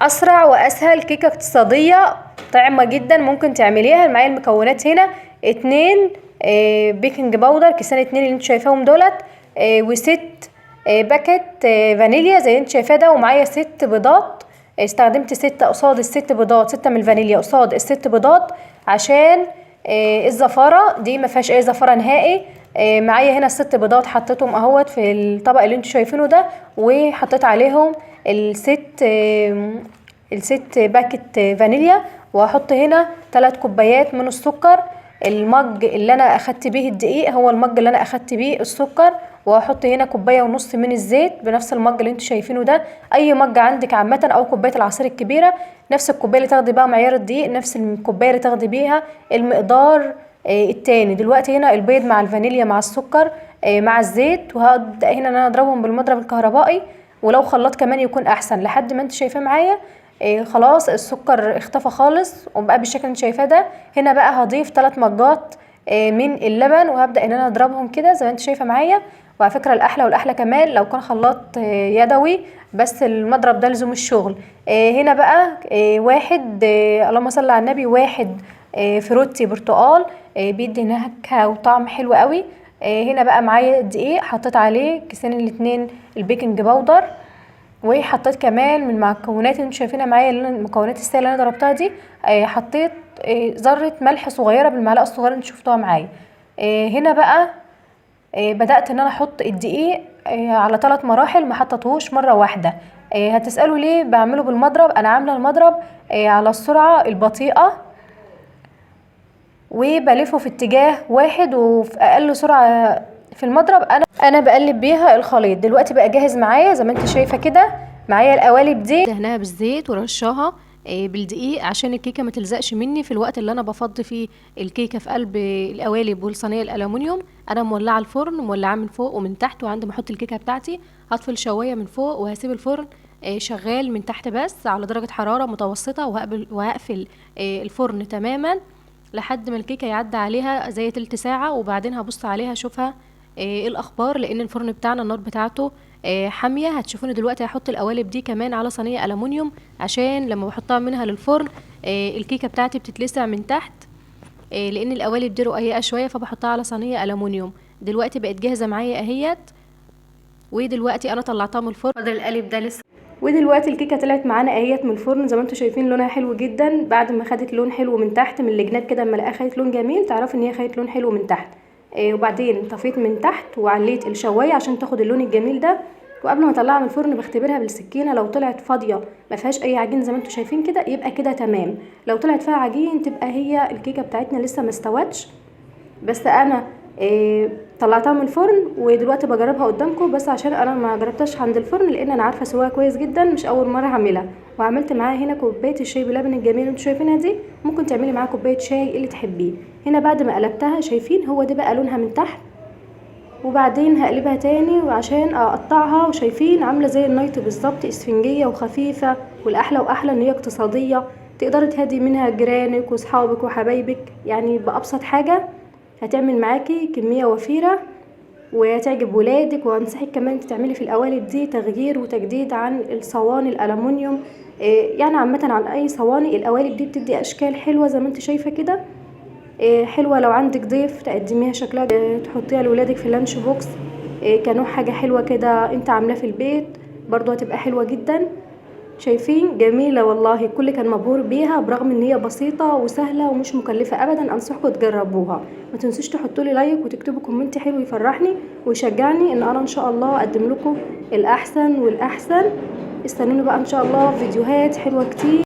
اسرع واسهل كيكة اقتصادية طعمه جدا ممكن تعمليها. معايا المكونات هنا 2 baking powder، كيسان 2 اللي انتوا شايفاهم دولت، وست باكت فانيليا زي انت شايفاه ده، ومعايا 6 بيضات. استخدمت 6 قصاد الست بيضات، 6 من الفانيليا قصاد الست بيضات عشان الزفاره دي ما فيهاش اي زفاره نهائي. معايا هنا الست بيضات حطيتهم اهوت في الطبق اللي انتوا شايفينه ده، وحطيت عليهم الست باكت فانيليا، وهحط هنا 3 كوبايات من السكر. المج اللي انا اخدت بيه الدقيق هو المج اللي انا اخدت بيه السكر، وهحط هنا كوباية ونص من الزيت بنفس المج اللي انتوا شايفينه ده. اي مج عندك عامة او كوباية العصير الكبيرة، نفس الكوباية اللي تاخدي بيها معيار الدقيق نفس الكوباية اللي تاخدي بيها المقدار التاني. دلوقتي هنا البيض مع الفانيليا مع السكر مع الزيت، وهبدا هنا ان انا اضربهم بالمضرب الكهربائي، ولو خلاط كمان يكون احسن، لحد ما انت شايفاه معايا. خلاص السكر اختفى خالص وبقى بالشكل اللي انت شايفاه ده. هنا بقى هضيف 3 مجات من اللبن، وهبدا ان انا اضربهم كده زي ما انت شايفه معايا. وعلى فكرة الاحلى والاحلى كمان لو كان خلاط يدوي، بس المضرب ده لزوم الشغل. هنا بقى واحد، اللهم صل على النبي، واحد فروتي برتقال، بيدي نكهة وطعم حلو قوي. هنا بقى معايا الدقيق حطيت عليه كيسين الاتنين ال baking powder، وحطيت كمان من المكونات اللي انتوا شايفينها معايا اللي انا المكونات السائلة اللي انا ضربتها دي، حطيت ذره ملح صغيرة بالمعلقه الصغيرة اللي انتوا شفتوها معايا. هنا بقى بدات ان انا احط الدقيق على 3 مراحل، ما حطيتهوش مرة واحدة. هتسالوا ليه بعمله بالمضرب؟ انا عامله المضرب على السرعة البطيئة، وبلفه في اتجاه واحد وفي اقل سرعة في المضرب انا بقلب بيها الخليط. دلوقتي بقى جاهز معايا زي ما انت شايفه كده. معايا القوالب دي دهناها بالزيت ورشاها بالدقيق عشان الكيكه ما تلزقش مني في الوقت اللي انا بفضي فيه الكيكه في قلب القوالب والصينيه الالومنيوم. انا مولعه الفرن، مولعاه من فوق ومن تحت، وعند ما احط الكيكه بتاعتي هطفي الشوايه من فوق وهسيب الفرن شغال من تحت بس على درجه حرارة متوسطه، وهقفل الفرن تماما لحد ما الكيكه يعدي عليها زي تلت ساعة، وبعدين هبص عليها اشوفها ايه الاخبار، لان الفرن بتاعنا النار بتاعته حامية. هتشوفوني دلوقتي هحط القوالب دي كمان على صينية الومنيوم عشان لما بحطها منها للفرن الكيكه بتاعتي بتتلسع من تحت، لان القوالب دي رقيقه شوية، فبحطها على صينية الومنيوم. دلوقتي بقت جاهزة معايا اهيت، ودلوقتي انا طلعتها من الفرن. فاضل القالب ده لسه. ودلوقتي الكيكه طلعت معانا اهيت من الفرن زي ما انتم شايفين، لونها حلو جدا بعد ما خدت لون حلو من تحت من الجناب كده، اما الاقيها خدت لون جميل تعرفي ان هي خدت لون حلو من تحت. وبعدين طفيت من تحت وعليت الشوايه عشان تاخد اللون الجميل ده. وقبل ما اطلعها من الفرن بختبرها بالسكينة، لو طلعت فاضية ما فيهاش اي عجين زي ما انتم شايفين كده يبقى كده تمام، لو طلعت فيها عجين تبقى هي الكيكه بتاعتنا لسه ما استوتش. بس انا طلعتها من الفرن ودلوقتي بجربها قدامكم، بس عشان انا ما جربتهاش عند الفرن لان انا عارفه سواها كويس جدا، مش اول مرة هعملها. وعملت معاها هنا كوباية الشاي بلبن الجميل اللي انتم شايفينها دي، ممكن تعملي معاها كوباية شاي اللي تحبيه. هنا بعد ما قلبتها شايفين هو ده بقى لونها من تحت، وبعدين هقلبها تاني وعشان اقطعها، وشايفين عامله زي النايت بالظبط، اسفنجيه وخفيفة. والاحلى واحلى ان هي اقتصادية، تقدري تهدي منها جيرانك واصحابك وحبايبك، يعني بابسط حاجة هتعمل معاكي كمية وفيرة وهتعجب ولادك. وانصحك كمان تعملي في القوالب دي تغيير وتجديد عن الصواني الالومنيوم، يعني عامة عن اي صواني. القوالب دي بتدي اشكال حلوة زي ما انت شايفه كده، حلوة لو عندك ضيف تقدميها شكلها، تحطيها لولادك في ال lunch box، كنوع حاجة حلوة كده انت عاملاه في البيت، برضو هتبقى حلوة جدا. شايفين جميلة والله، الكل كان مبهور بيها برغم ان هي بسيطة وسهلة ومش مكلفة ابدا. انصحكم تجربوها. ما تنسوش تحطوا لي like وتكتبوا comment حلو يفرحني ويشجعني ان انا ان شاء الله اقدم لكم الاحسن والاحسن. استنوني بقى ان شاء الله فيديوهات حلوة كتير.